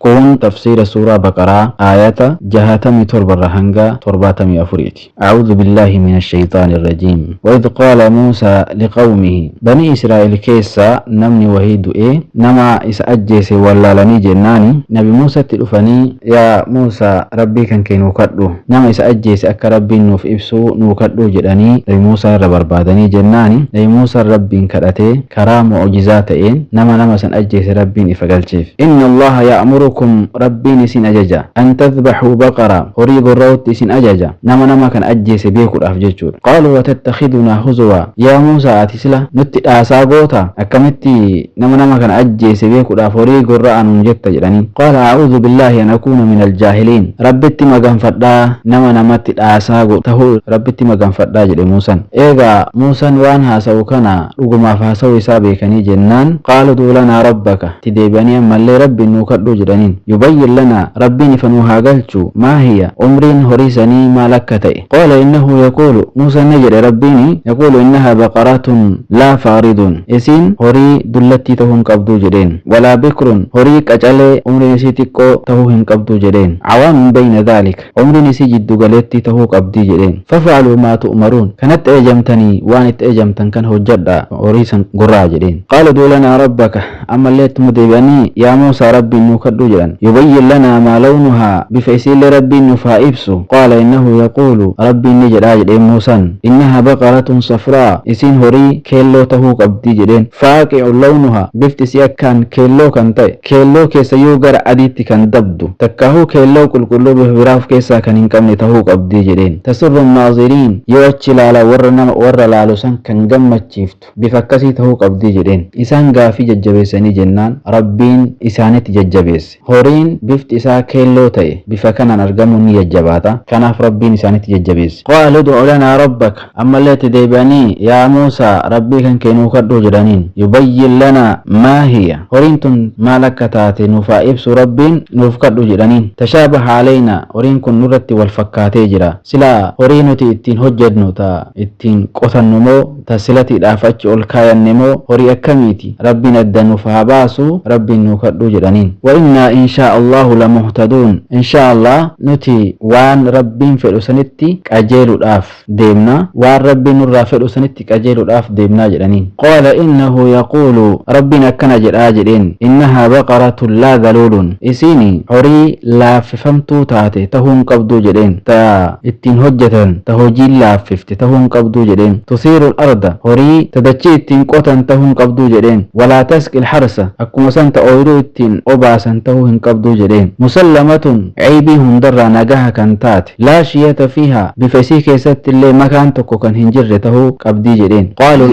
Kun tafsiira suuraa Baqaraa aayata 67 irraa hanga 74ti. A'uudhu billaahi mina shayxaani rajiim. Wa idh qaala Muusaa liqawmihi. Banii Israa'il keessa namni wahii du'ee nama isa ajjeese wallaalanii jennaani Nabi Muusatti dhufanii, Yaa Muusaa, Rabbii kan kee nuu kadhu, nama isa ajjeese akka Rabbiin nuuf ibsuu nuu kadhuu jedhanii Nabi Muusaa irra barbaadanii jennaani Nabi Muusaan Rabbiin kadhatee karaa mu'ujizaa ta'een nama nama san ajjeese Rabbiin ifa galcheef. Inna Allaaha ya'murukum Rabbiin isin ajaja, an tadhbaxuu baqara horii gorra'utti isin ajaja, nama nama kana ajjeese beekuudhaaf jechuudha. Qaaluu atattakhidunaa huzuwaa, yaa Muusaa ati sila nutti dhaasaa goota? Akkamitti nama nama kana ajjeese beekuudhaaf horii gorra'aa nuun jetta jedhaniin. Qaala a'uudhu billaahi an akuuna minal jaahiliin, Rabbitti maganfadhaa nama namatti dhaasaa godhu tahuu Rabbitti maganfadhaa jedhe Muusan. Eegaa Muusan waan haasa'u kana dhugumaaf haasa'uu isaa beekanii jennaan, qaalu ud'u lanaa rabbaka, itti deebi'anii ammallee Rabbiin nuu kadhuu jedhaniin. Yubayyin lanaa, Rabbiin ifa nuu haa galchu, maa hiya, umriin horii sanii maal akka ta'e. Qaala innahu yaquulu, Muusaan ni jedhe Rabbiini, yaquulu innahaa baqaratun laa faaridun, isiin horii dullattii tahuu hin qabduu jedheen. Walaa bikrun, horii qacalee umriin isii xiqqoo tahuu hin qabduu jedheen. Awaanun bayna dhaalika. Umriin isii jiddu galeettii tahuu qabdii jedheen. Faf'aluu maa tu'maruun, kanatti ajajamtanii waan itti ajajamtan kana hojjadhaa, horii san gorra'aa jedheen. Qaalu ud'u lanaa rabbaka, ammallee ittuma deebi'anii yaa Muusaa Rabbiin nuu kadhuu jedhan. Yubayyin lanaa maa lawnuhaa, bifa isiillee Rabbiin nuuf haa ibsu. Qaala innahu yaquulu, Rabbiin ni jedhaa jedheen Muusaan. Innahaa baqaratun safraa, isiin horii keelloo tahuu qabdii jedheen. Faaqi'un lawnuhaa, bifti isii akkaan keelloo kan ta'e. Keelloo keessayyuu gara adiitti kan dabdu, takkaahuu keelloo qulqulluu bifa biraa of keessaa kan hin qabne tahuu qabdi jedheen. Tasurru annaaziriin, yoo achi laalan warra nama warra laalu san kan gammachiiftu, bifa akkasii tahuu qabdi jedheen. Isaan gaafii jajjabeessanii jennaan Rabbiin isaanitti jajjabeesse. Horiin bifti isaa keelloo ta'e bifa kanaan argamuun ni jajjabaata. Kanaaf Rabbiin isaanitti jajjabeesse. Qaalu ud'u lanaa rabbaka, Ammallee itti deebi'anii, Yaa Muusaa! Rabbii kan kee nuu kadhu jedhaniin. Yubayyin lanaa maa hiya, horiin tun maal akka taate nuuf haa ibsu Rabbiin nuuf kadhu jedhaniin. Tashaabaha aleynaa, horiin kun nurratti wal fakkaatee jira. Sila horii nuti ittiin hojjannu ta ittiin qotannu moo ta silatiidhaaf achi ol kaayanne moo horii akkamiiti? Rabbiin adda nuuf haa baasu Rabbiin nuu kadhu jedhaniin. Wa innaa inshaa Allaahu lamuhtaduun, inshaa Allaah nuti waan Rabbiin fedhu sanitti qajeeludhaaf. deemna, waan Rabbiin nurraa fedhu sanitti qajeeludhaaf deemnaa jedhaniin. Qaala innahu yaquulu, Rabbiin akkana jedhaa jedheen, innahaa baqaratun laa dhaluulun, isiin horii laaffifamtuu taate tahuu hin qabduu jedheen, ta ittiin hojjatan ta hojiin laaffifte tahuu hin qabduu jedheen, tusiirul arda, horii ta dachii ittiin qotan tahuu hin qabduu jedheen, walaa tasqil harsa, akkuma san ta ooyruu ittiin obaasan tahuu hin qabduu jedheen, musallamatun, eybii hundarraa nagaha kan taate. Laa shiyata fiihaa, bifa isii keessatti illee makaan tokko kan hin jirre tahuu qabdii jedheen. Qaaluu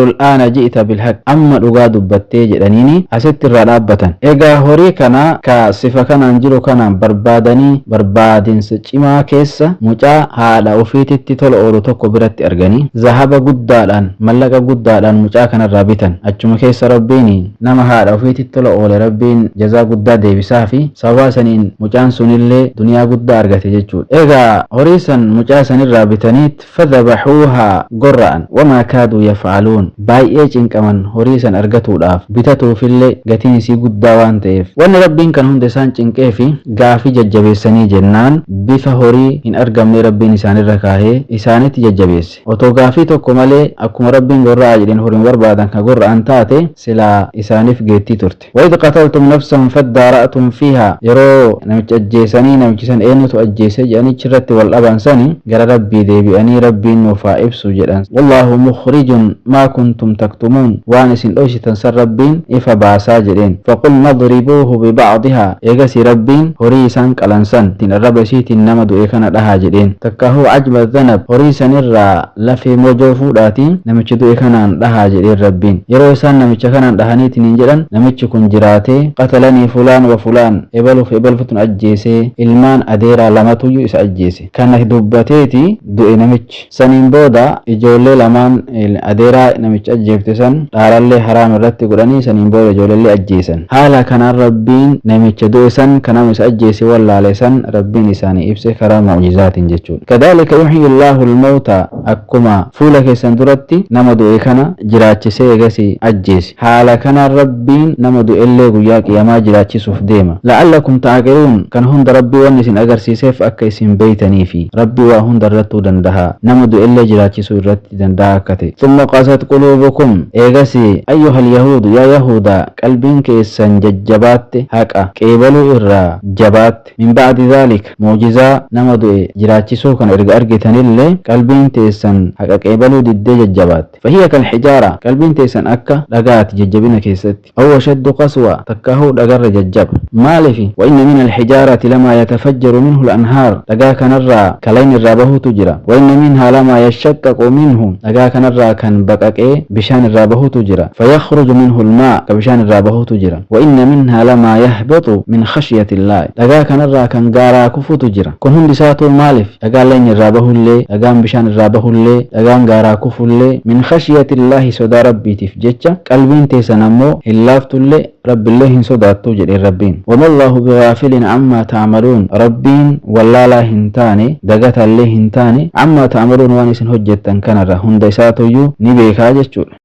al'aana ji'ta bilhaq, amma dhugaa dubbattee jedhaniini asitti irraa dhaabbatan. Egaa horii kana ka sifa kanaan jiru kana barbaadanii barbaadinsa cimaa keessa mucaa haadha ufiititti tola oolu tokko biratti arganii zahaba guddaadhaan, mallaqa guddaadhaan mucaa kanarraa bitan. Achuma keessa Rabbiin nama haadha ufiititti tola oole Rabbiin jazaa guddaa deebisaafi. Sababaa saniin mucaan sunillee duniyaa guddaa argate jechuudha. Egaa horii san mucaa sanirraa bitaniit fadhabahuuhaa gorra'an. Wamaa kaaduu yaf'aluun baay'ee cinqaman horii san argatuudhaaf, bitatuufillee gatiin isii guddaa waan ta'eef. Wanni Rabbiin kana hunda isaan cinqeefi gaafii jajjabeessanii jennaan bifa horii hin argamnee Rabbiin isaanirra kaahee isaanitti jajjabeesse. Otoo gaafii tokko malee akkuma Rabbiin gorra'aa jedheen horima barbaadan ka gorra'an taate silaa isaaniif geettii turte. Wa idh qataltum nafsan faddaara'tum fiihaa, yeroo namicha ajjeesanii namichi san eenyutu ajjeese jedhanii achirratti wal dhaban sani gara Rabbii deebi'anii Rabbiin nuuf haa ibsu jedhan. Wallaahu mukhrijun maa kuntum taktumuun, waan isin dhoysitan san Rabbiin ifa baasaa jedheen. Faqulna idribuuhu biba'dihaa, eegasii Rabbiin horii isaan qalan san ittiin arraba isiitiin nama du'e kana dhahaa jedheen. Takkaahuu ajma dhanab, horii sanirraa lafee mojoo fuudhaatii namicha du'e kanaan dhahaa jedheen Rabbiin. Yeroo isaan namicha kanaan dhahaniitiniin jedhan namichi kun jiraatee qatalanii fulaan wa fulaan ebaluuf ebalutun ajjeesee ilmaan adeeraa lamatuyyu isa ajjeese. Kana dubbateeti du'e namichi. Saniin booda ijoollee lamaan adeeraa namicha ajjeefte san dhaalallee haraam irratti godhanii saniin booda ijoolleellee ajjeesan. Haala kanaan Rabbiin namicha du'e san ka nama isa ajjeese wallaale san Rabbiin isaanii ibse karaa mu'jizaatiin jechuudha. Kadhaalika yuhyi Allaahu al-mawtaa, akkuma fuula keessan duratti nama du'e kana jiraachisee eegasii ajjeese. Haala kanaan Rabbiin nama du'ellee guyyaa Qiyaamaa jiraachisee. jiraachisuuf deema. La'allakum ta'aqiluun, kana hunda Rabbii wanni isin agarsiiseef akka isin beeytaniifi. Rabbii waa hunda irrattuu dandahaa. Nama du'ellee jiraachisuu irratti dandahaa akka ta'e. Thumma qasat quluubukum, eegasii, ayyuhal yahuudu, yaa yahuudaa, qalbiin keessan jajjabaatte, haqa qeebaluu irraa jabaatte. Min ba'di dhaalika, mu'jizaa nama du'e jiraachisuu kana erga argitanillee qalbiin teessan haqa qeebaluu diddee jajjabaatte. Fahiya kal hijaara, qalbiin teessan akka dhagaati jajjabina keessatti. Aw ashaddu qaswa, takkaahuu dhagarra jajjaba. Maalifi? Wa inna minal hijaarati lamaa yatafajjaru minhul anhaar, dhagaa kanarraa ka layni irraa bahutu jira. Wa inna minhaa lamaa yashaqqaqu minhu, dhagaa kanarraa kan baqaqee bishaan irraa bahutu jira. Fayakhruju minhul maa, ka bishaan irraa bahutu jira. Wa inna minhaa lamaa yahbixu min khashyatillaahi, dhagaa kanarraa kan gaaraa kufutu jira. Kun hundi isaatuu maalif? Dhagaan layni irraa bahullee, dhagaan bishaan irraa bahullee, dhagaan gaaraa kufullee, min khashyatillaahi sodaa Rabbiitiif jecha, qalbiin teessan ammoo hin laaftullee, Rabbillee hin sodaattu jedheen Rabbiin. Wamallaahu bighaafilin ammaa ta'maluun, Rabbiin wallaalaa hin taane, dagataallee hin taane, ammaa ta'maluun waan isin hojjettan kanarraa hunda isaatuyyuu ni beekaa jechuudha.